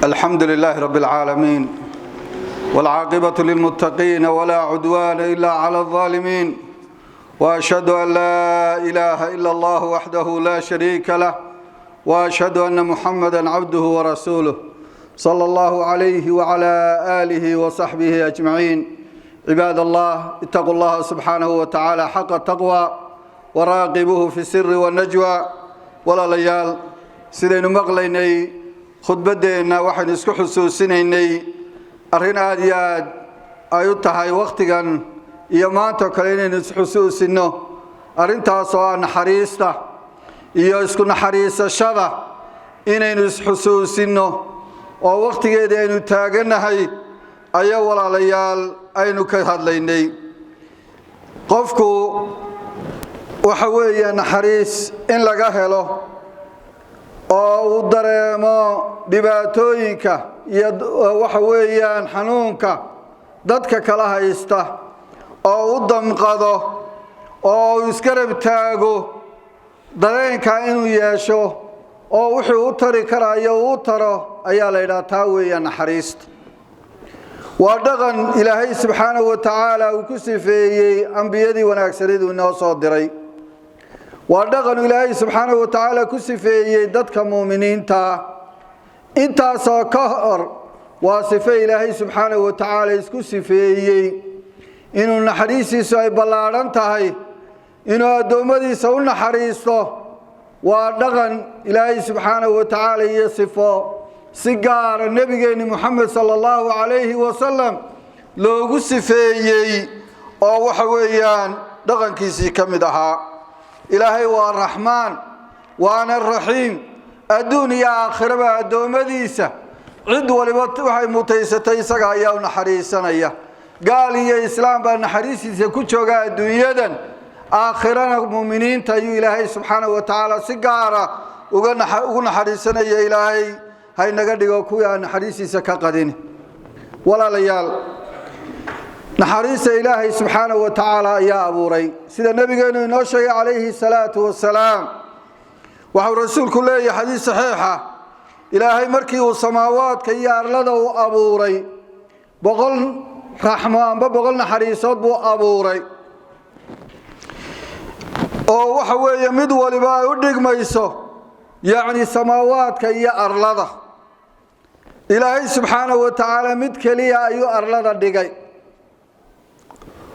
الحمد لله رب العالمين، والعاقبة للمتقين، ولا عدوان إلا على الظالمين، وأشهد أن لا إله إلا الله وحده لا شريك له، وأشهد أن محمدا عبده ورسوله صلى الله عليه وعلى آله وصحبه أجمعين. عباد الله، اتقوا الله سبحانه وتعالى حق التقوى وراقبوه في السر والنجوى. Walaalayaal, sidaynu maqlaynay khudbaddeenna, waxaynu isku xusuusinaynay arrin aada iyo aad ay u tahay wakhtigan iyo maantao kale inaynu isxusuusinno, arrintaas oo ah naxariista iyo isku naxariisashada inaynu isxusuusinno oo wakhtigeedii aynu taagannahay ayaa, walaalayaal, aynu ka hadlaynay. Qofku waxa weeye naxariis in laga helo oo uu dareemo dhibaatooyinka iyo waxa weeyaan xanuunka dadka kala haysta oo u damqado oo uu isgarab taago, dareenka inuu yeesho oo wuxuu u tari karayo uu u taro ayaa la yidhaha. Taa weeyaan naxariista. Waa dhaqan Ilaahay subxaanahu wa tacaala uu ku sifeeyey ambiyadii wanaagsaneed uu inoo soo diray. Waa dhaqan Ilaahay subxaanahu wa tacaala ku sifeeyey dadka muuminiinta. Intaasoo ka hor waa sife Ilaahay subxaanahu wa tacaala isku sifeeyey inuu naxariistiisu ay ballaadhan tahay, inuu addoommadiisa u naxariisto. Waa dhaqan Ilaahay subxaanahu wa tacaala iyo sifo si gaara nebigeenni Moxamed sala allahu calayhi wasalam loogu sifeeyey oo waxa weeyaan dhaqankiisii ka mid ahaa. Ilaahay waa Raxmaan waana Raxiim. Adduun iyo aakhiraba addoommadiisa cid waliba waxay mutaysatay isaga ayaa u naxariisanaya. Gaal iyo islaam baa naxariistiisa ku jooga adduunyadan, aakhirana muuminiinta ayuu Ilaahay subxaanahu wa tacaala si gaara ugu naxariisanaya. Ilaahay haynaga dhigo kuwii aan naxariistiisa ka qadin. Walaalayaal, naxariista Ilaahay subxaanahu wa tacaala ayaa abuuray, sida nabigeenu inoo sheegay calayhi salaatu wasalaam. Waxau rasuulku leeyahay xadiis saxiixa: Ilaahay markii uu samaawaadka iyo arlada uu abuuray, 100 raxmo amba 100 naxariisood buu abuuray, oo waxa weeye mid waliba ay u dhigmayso yacni samaawaadka iyo arlada. Ilaahay subxaanahu wa tacaala mid keliya ayuu arlada dhigay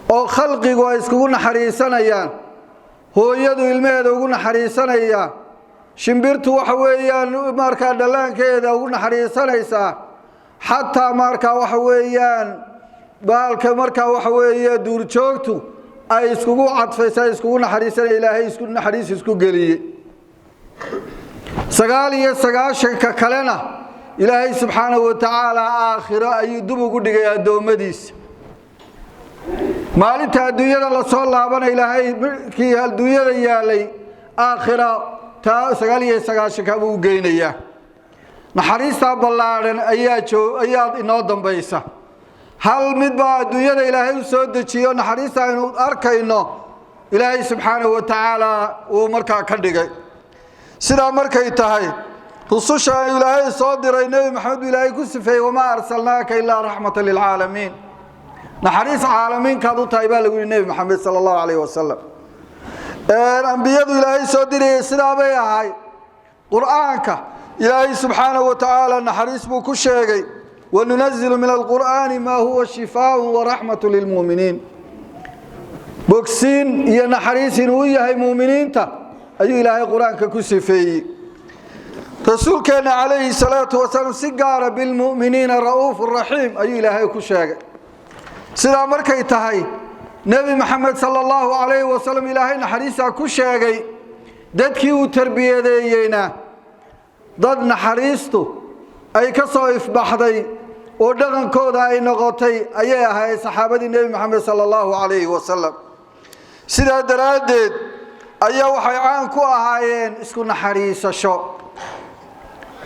oo khalqigu ay iskugu naxariisanayaan. Hooyadu ilmaheeda ugu naxariisanaya, shimbirtu waxa weeyaan markaa dhallaankeeda ugu naxariisanaysaa, xataa markaa waxa weeyaan baalka markaa waxa weeye duurjoogtu ay iskugu cadfaysaa, iskugu naxariisanaya. Ilaahay isku naxariis isku geliyey. 99-ka kalena Ilaahay subxaanahu wa tacaala aakhiro ayuu dib ugu dhigay addoommadiisa. Maalinta adduunyada lasoo laabana, Ilaahay kii adduunyada yaalay aakhira taa 99-ka buu u geynayaa. Naxariistaa ballaadhan ayaa inoo dambaysa. Hal mid baa adduunyada Ilaahay u soo dejiyo, naxariista aynu arkayno Ilaahay subxaanahu wa tacaala uu markaa ka dhigay. Sidaa markay tahay, rususha Ilaahay soo diray, Nebi Maxamed buu Ilaahay ku sifeeyey: "Wamaa arsalnaaka ilaa raxmatan lilcaalamiin." Naxariis caalamiinkaad u tahay baa lagu yihi Nebi Maxamed sala allahu calayh wasalam. Ambiyadu Ilaahay soo dirayay sidaabay ahay. Qur'aanka Ilaahay subxaanahu wa tacaala naxariis buu ku sheegay: "Wanunazilu min alqur'aani maa huwa shifaaءu waraxmatu lilmuuminiin." Bogsiin iyo naxariis inuu u yahay muuminiinta ayuu Ilaahay qur-aanka ku sifeeyey. Rasuulkeenna calayhi salaatu wasalaam si gaara "bilmu'miniina ra'uufu raxiim" ayuu Ilaahay ku sheegay. Sidaa markay tahay, Nebi Maxamed sala allahu calayhi wasalam Ilaahay naxariistaa ku sheegay. Dadkii uu tarbiyadeeyeyna dad naxariistu ay ka soo ifbaxday oo dhaqankooda ay noqotay ayay ahayd saxaabadii Nebi Maxamed sala allahu calayhi wasalam. Sidaa daraaddeed ayaa waxay caan ku ahaayeen isku naxariisasho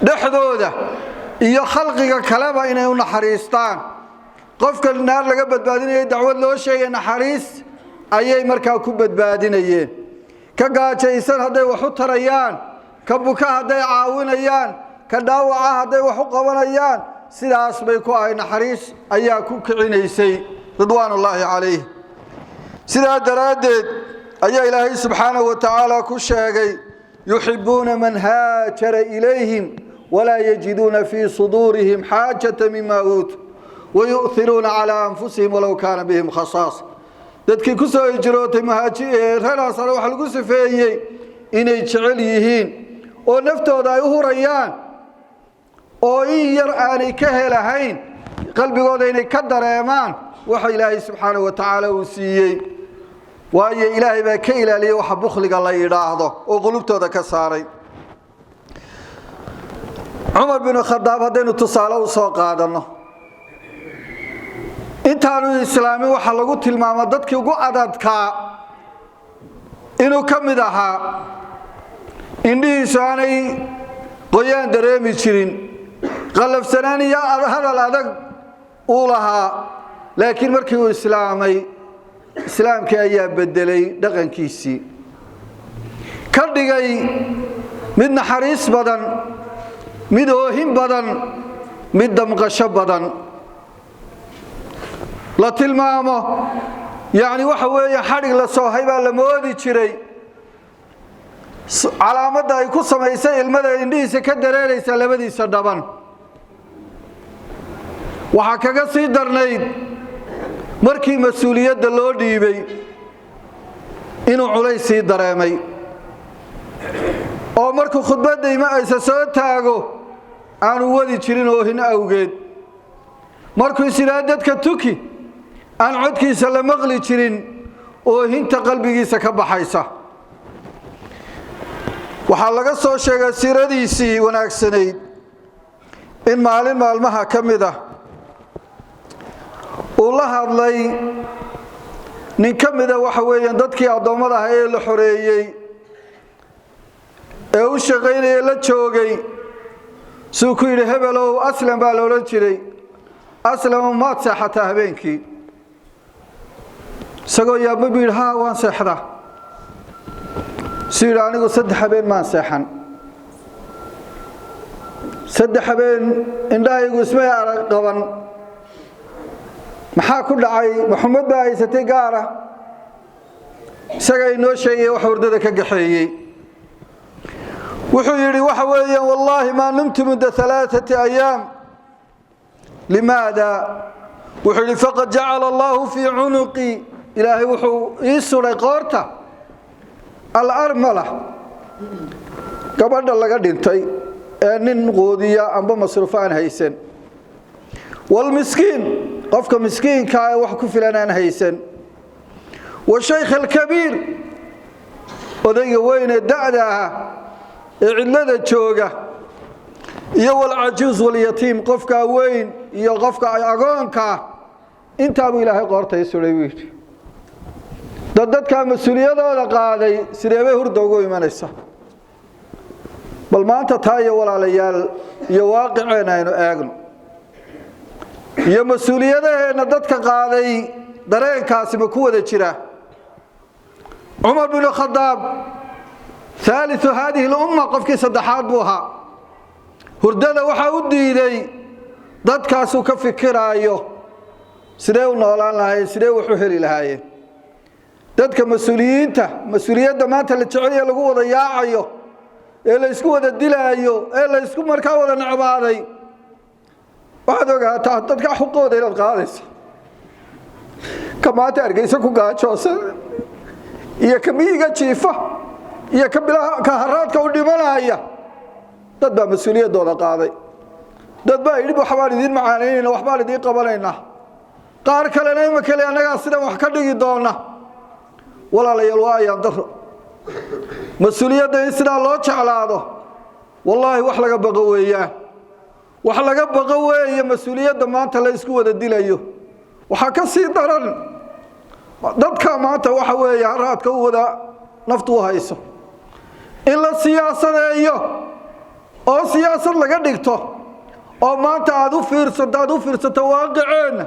dhexdooda iyo khalqiga kaleba inay u naxariistaan. Qofka naar laga badbaadinaya, dacwad loo sheegay, naxariis ayay markaa ku badbaadinayeen. Ka gaajaysan hadday wax u tarayaan, ka buka hadday caawinayaan, Ka dhaawaca hadday wax u qabanayaan, sidaas bay ku ahay. Naxariis ayaa ku kicinaysay, ridwaanullaahi calayh. Sidaa daraaddeed ayaa Ilaahay subxaanahu wa tacaala ku sheegay: "Yuxibuuna man haajara ilayhim walaa yajiduuna fii suduurihim xaajata mima uutuu wayu'iruuna calaa anfusihim walow kaana bihim khasaas." Dadkii ku soo hijrootay reer Ansar waxaa lagu sifeeyey inay jecel yihiin oo naftooda ay u hurayaan oo in yar aanay ka helahayn qalbigooda inay ka dareemaan waxa Ilaahay subxaanahu wa tacaala uu siiyey. Waayo, Ilaahay baa ka ilaaliyey waxa bukhliga la yidhaahdo oo qulubtooda ka saaray. Cumar binu Khadaab haddaynu tusaale u soo qaadanno, intaanu islaamin waxaa lagu tilmaama dadkii ugu adadkaa inuu ka mid ahaa. Indhihiisu aanay qoyaan dareemi jirin, qallafsanaan iyo hadal adag uu lahaa. Laakiin markii uu islaamay, islaamkii ayaa bedelay dhaqankiisii, ka dhigay mid naxariis badan, mid oohin badan, mid damqasho badan. La tilmaamo, yacni waxa weeye, xadhig la soohay baa la moodi jiray calaamadda ay ku samaysay ilmada indhihiisa ka dareeraysa labadiisa dhaban. Waxaa kaga sii darnayd markii mas-uuliyadda loo dhiibay inuu culays sii dareemay, oo markuu khudbadda ima aysa soo taago aanu wadi jirin oohin awgeed. Markuu is idhaha dadka tuki, aan codkiisa la maqli jirin oohinta qalbigiisa ka baxaysa. Waxaa laga soo sheegay siiradiisii wanaagsanayd in maalin maalmaha ka mid ah uu la hadlay nin ka mida, waxa weeyaan, dadkii addoommada aha ee la xoreeyey ee u shaqaynaya, la joogay. Suu ku yidhi: "Hebelow," Aslam baa la odhan jiray, "Aslamu, maad seexataa habeenkii?" Isagoo yaabma buu yidhi: "Haa, waan seexdaa." Suu yidhi: "Anigu 3 habeen maan seexan, 3 habeen indhahaygu ismay arag qaban. Maxaa ku dhacay? Maxamed baa haysatay gaara." Isagaa inoo sheegaya wax hurdada ka gaxeeyey. Wuxuu yidhi, waxa weeyaan: "Wallaahi maa numtu munda 3 ayaam. Limaada?" Wuxuu yidhi: "Faqad jacala Allahu fii cunuqii," Ilaahay wuxuu ii suray qoorta, "alarmala," gabadha laga dhintay ee nin quudiya amba masruufo aan haysan, "walmiskiin," qofka miskiinkaa ee wax ku filan aan haysan, "washaykh alkabiir," odayga weyn ee da'da ah ee cidlada jooga, iyo "walcajuuz walyatiim," qofkaa weyn iyo qofka agoonkaa. Intaabuu Ilaahay qoorta ii suray, buu yidhi. Dadkaa mas-uuliyadooda qaaday sideebay hurda ugu imanaysa? Bal maanta taa iyo, walaalayaal, iyo waaqiceenna aynu eegno iyo mas-uuliyadaheenna dadka qaaday, dareenkaasi ma ku wada jira? Cumar binu Khadaab, haaliu haadihi lumma, qofkii saddexaad buu ahaa. Hurdada waxaa u diiday dadkaasuu ka fikiraayo, sidee u noolaan lahaayeen, sidee wax u heli lahaayeen. Dadka mas-uuliyiinta, mas-uuliyadda maanta la jecelya lagu wada yaacayo ee la isku wada dilaayo ee la isku markaa wada necbaaday, waxaad ogaataa dadka xuqooda inaad qaadayso. Ka maanta Hargeysa ku gaajoosan iyo ka miyiga jiifa iyo ka ka haraadka u dhimanaya, dad baa mas-uuliyaddooda qaaday. Dad baa yidhi: "Waxbaan idiin macaanaynayna, waxbaan idiin qabanaynaa." Qaar kalena ima kale: "Annagaa sidan wax ka dhigi doona." Walaalayaal, waa ayaan daro mas-uuliyadda in sidaa loo jeclaado. Wallaahi, wax laga baqo weeyaan, wax laga baqo weeye mas-uuliyadda maanta la isku wada dilayo. Waxaa ka sii daran dadka maanta, waxa weeye, haraadka u wada naftu u hayso in la siyaasadeeyo oo siyaasad laga dhigto, oo maanta aada u fiirsato waaqiceenna,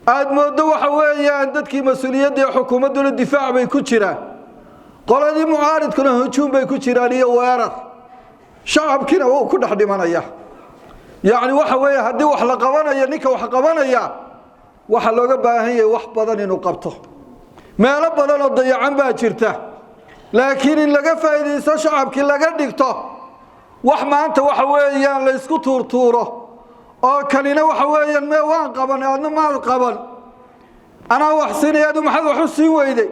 aada mooddo, waxa weeyaan, dadkii mas-uuliyadda iyo xukuumadduna difaac bay ku jiraan, qoladii mucaaridkuna hujuum bay ku jiraan iyo weerar. Shacabkiina wuu ku dhex dhimanaya. Yacni waxa weeye, haddii wax la qabanayo, ninka wax qabanaya waxaa looga baahan yahay wax badan inuu qabto. Meelo badan oo dayacan baa jirta, laakiin in laga faa'iidaysto, shacabkii laga dhigto wax maanta waxa weeyaan la isku tuurtuuro, oo kanina waxa weeyaan mee waan qaban, adna maad qaban, anaa wax siinaya, adu maxaad wax u siin weyday?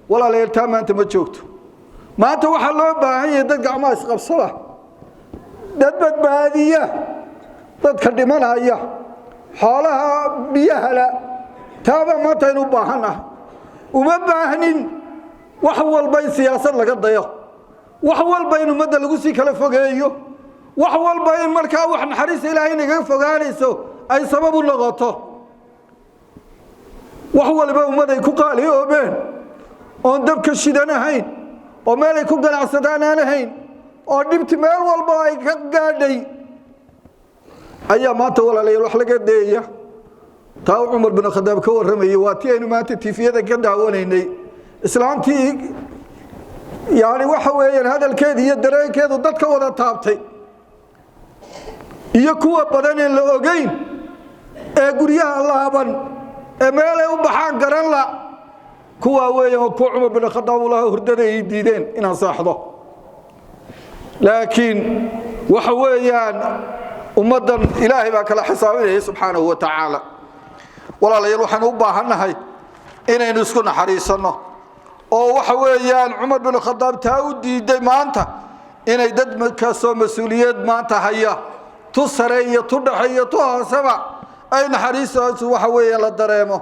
Walaalayaal, taa maanta ma joogto. Maanta waxaa loo baahan yahay dad gacmaha isqabsada, dad badbaadiya dadka dhimanaya, xoolaha biyahala. Taabaa maanta aynu u baahannahay. Uma baahnin wax walba in siyaasad laga dayo, wax walba in ummadda lagu sii kala fogeeyo, wax walba in markaa wax naxariista Ilaahay nagaga fogaanayso ay sabab u noqoto. Wax waliba ummad ay ku qaaliyoobeen, oon dabka shidan ahayn, oo meel ay ku ganacsadaan aan ahayn, oo dhibti meel walba ay ka gaadhay ayaa maanta, walaalayaal, wax laga deeya. Taa uu Cumar bin Khadaab ka warramayay waa tii aynu maanta TV-yada ka daawanaynay. Islaantii yani waxa weeyaan hadalkeedu iyo dareenkeedu dadka wada taabtay, iyo kuwa badan een la ogeyn ee guryaha laaban ee meelay u baxaan garan la, kuwaa weeyaan kuwa Cumar bin Khadaab ulaha hurdada ay diideen inaan seexdo. Laakiin waxa weeyaan ummaddan Ilaahay baa kala xisaabinaya subxaanahu wa tacaala. Walaalayaal, waxaanu u baahannahay inaynu isku naxariisanno, oo waxa weeyaan Cumar bin Khadaab taa u diiday maanta inay dad kastoo mas-uuliyad maanta haya, tu sare iyo tu dhexe iyo tu hooseba, ay naxariistaasu waxa weeye la dareemo.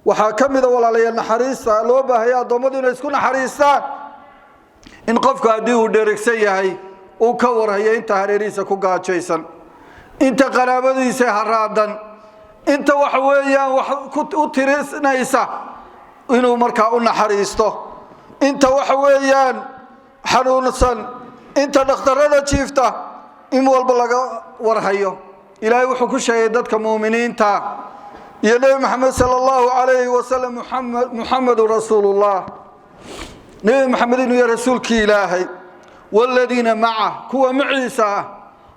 Waxaa ka mida, walaalayaal, naxariista loo baahaya addoommadu inay isku naxariistaan, in qofku haddii uu dheregsan yahay uu ka warhayo inta hareerihiisa ku gaajaysan, inta qaraabadiisa haraadan, inta waxa weeyaan wax u tirinaysa inuu markaa u naxariisto, inta waxa weeyaan xanuunsan, inta dhakhtarada jiifta, in walba laga warhayo. Ilaahay wuxuu ku sheegay dadka muuminiinta iyo Nebi Maxamed sala Allahu calayhi wasalam, Muxamedun rasuulullah, Nebi Maxamed inuu yahay rasuulkii Ilaahay, waaladiina maca, kuwa maciisa ah,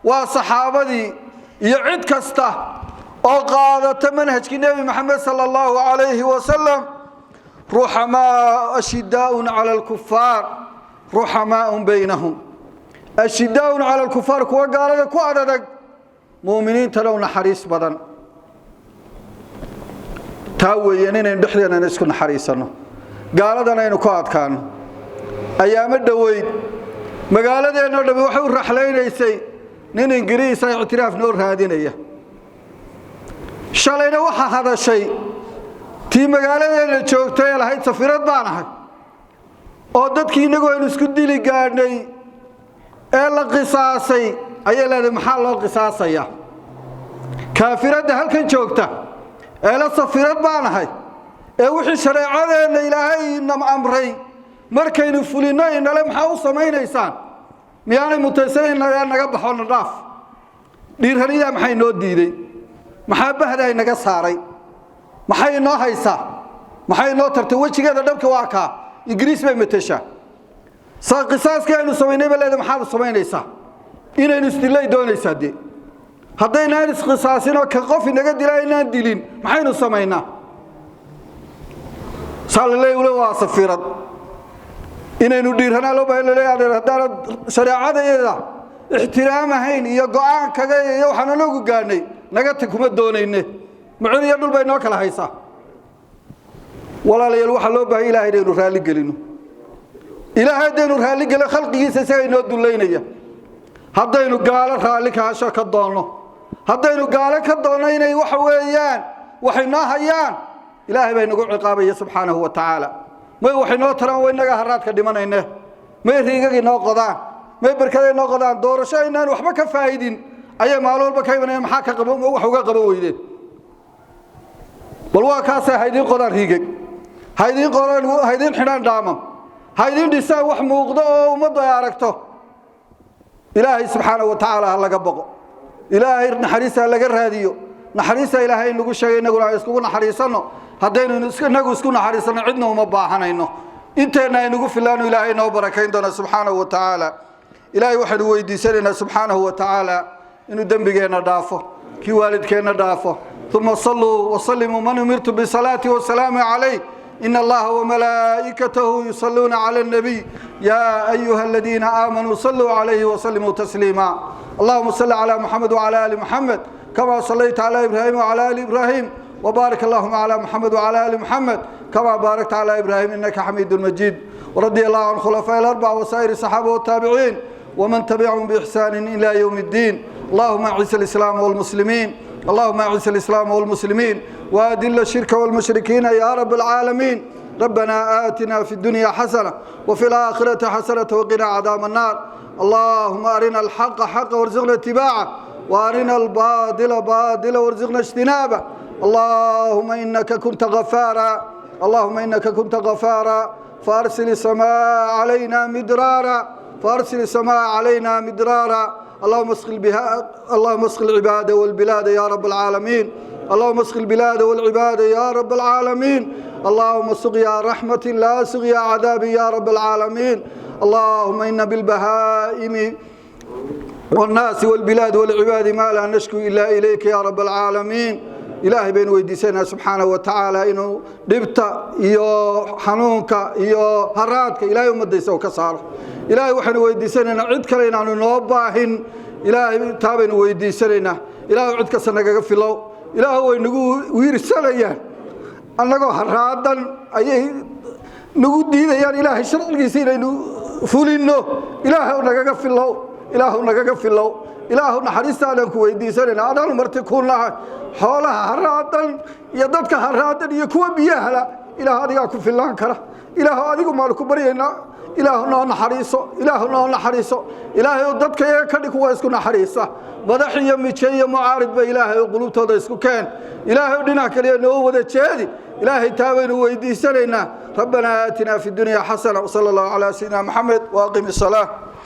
waa saxaabadii iyo cid kasta oo qaadata manhajkii Nebi Maxamed sala Allahu calayhi wasalam, ruxamaa, ashidaaun cala alkufaar, ruxamaaun baynahum. Ashidaaun cala alkufaar, kuwa gaalada ku adadag, muuminiintana u naxariis badan. Taa weeyaan inaynu dhexdeenana isku naxariisanno, gaaladana aynu ku adkaano. Ayaamo dhoweyd magaaladeenno dhami waxay u raxlaynaysay nin Ingiriisa ictiraaf noo raadinaya. Shalayna waxaa hadashay tii magaaladeenna joogtay ee lahayd safiirad baan ahay, oo dadkii innagu aynu isku dili gaadhnay ee la qisaasay ayay leedahay, maxaa loo qisaasayaa? Kaafiradda halkan joogta ee la safiirad baan ahay, ee wixii shareecadeenna Ilaahay ina amray markaynu fulinno inale maxaa u samaynaysaan, miyaanay mutaysanayn naga baxo, na dhaaf? Dhiiranidaa maxay noo diiday? Maxaa bahda inaga saaray? Maxay inoo haysaa? Maxay inoo tartay? Wejigeeda dhabka waa kaa. Ingiriis bay mateshaa. Saa qisaaskii aynu samaynay ba leeda maxaad samaynaysaa? Inaynu isdillay doonaysaa. Dee haddaynaan isqisaasinoo ka qof inaga dila aynaan dilin, maxaynu samaynaa? Saa la leey ule waa safiirad. Inaynu dhiiranaa loo baahan laleeyahay. Adeer, haddaanad shareecadayada ixtiraamahayn iyo go'aankaga iyo waxaan anagu gaadhnay, naga tag, kuma doonayne. Mucun iyo dhul bay noo kala haysaa. Walaalayaal, waxaa loo baahan Ilahay inaynu raalli gelino. Ilaahay haddaynu raalli gelin, khalqigiisa isaga inoo dullaynaya. Haddaynu gaalo raalli kaasho ka doonno, haddaynu gaalo ka doonno inay waxa weeyaan waxay noo hayaan, Ilaahay baa inagu ciqaabaya subxaanahu wa tacaala. May waxay noo taraan? Wa innaga haraadka dhimanayne. May riigagii noo qodaan? May barkaday noo qodaan? Doorasho aynaan waxba ka faa'idin ayay maalin walba ka imanayaan. Maxaa ka qaban, wax uga qaban weydeen? Bal waa kaasay. Haydiin qodaan riigag, haydiin qodaan, haydiin xidhaan dhaamam, haydiin dhisaan wax muuqdo oo ummaddu ay aragto. Ilaahay subxaanahu wa tacaala ha laga boqo. Ilaahay naxariista ha laga raadiyo. Naxariista Ilaahay nagu sheegay innaguna aan iskugu naxariisanno. Haddaynu inagu isku naxariisanno, cidna uma baahanayno. Inteenna aynugu filaano, Ilaahay noo barakayn doona subxaanahu wa tacaala. Ilaahay waxaynu weydiisanaynaa subxaanahu wa tacaala inuu dembigeenna dhaafo, kii waalidkeenna dhaafo. Uma saluu wasalimuu man umirtu bisalaati wasalaami calayh. إن الله وملائكته يصلون على النبي يا أيها الذين آمنوا صلوا عليه وسلموا تسليما. اللهم صل على محمد وعلى آل محمد كما صليت على إبراهيم وعلى آل إبراهيم، وبارك اللهم على محمد وعلى آل محمد كما باركت على إبراهيم إنك حميد مجيد. ورضي الله عن خلفاء الأربعة وسائر الصحابة والتابعين ومن تبعهم بإحسان إلى يوم الدين. اللهم أعز الإسلام والمسلمين، اللهم أعز الإسلام والمسلمين، وأذل الشرك والمشركين يا رب العالمين. ربنا آتنا في الدنيا حسنة وفي الآخرة حسنة وقنا عذاب النار. اللهم أرنا الحق حقا وارزقنا اتباعه، وأرنا الباطل باطلا وارزقنا اجتنابه. اللهم إنك كنت غفارا، اللهم إنك كنت غفارا فأرسل السماء علينا مدرارا، فأرسل السماء علينا مدرارا. اللهم اسق بها، اللهم اسق العباد والبلاد يا رب العالمين. اللهم اسق البلاد والعباد يا رب العالمين. اللهم سقيا رحمة لا سقيا عذاب يا رب العالمين. اللهم إن بالبهائم والناس والبلاد والعباد ما لا نشكو إلا إليك يا رب العالمين. Ilaahay baynu weydiisanaa subxaanahu wa tacaala inuu dhibta iyo xanuunka iyo haraadka Ilaahay ummadaysa uu ka saaro. Ilaahay waxaynu weydiisanaynaa cid kale inaanu noo baahin. Ilaahay taa baynu weydiisanaynaa. Ilaahay cid kasta nagaga filow. Ilaah way nagu wiirsanayaan, annagoo haraadan ayay nagu diidayaan Ilaahay sharcigiisa inaynu fulinno. Ilaahay nagaga filow, Ilaahu nagaga filow. Ilaahu naxariistaadaan ku weydiisanayna, adaanu marti ku nahay. Xoolaha haraadan iyo dadka haraadan iyo kuwa biyahala, Ilaah adigaa ku fillaan kara. Ilaahu adigu maanu ku baryaynaa. Ilaahu noo naxariiso, Ilaahu noo naxariiso. Ilaahay dadka iyaga ka dhig kuwa isku naxariisa, madax iyo mije iyo mucaaridba. Ilaahay qulubtooda isku keen. Ilaahay dhinac kaliya noo wada jeedi. Ilaahay taa baynu weydiisanaynaa. ربنا آتنا في الدنيا حسنة، وصلى الله على سيدنا محمد، وأقم الصلاة.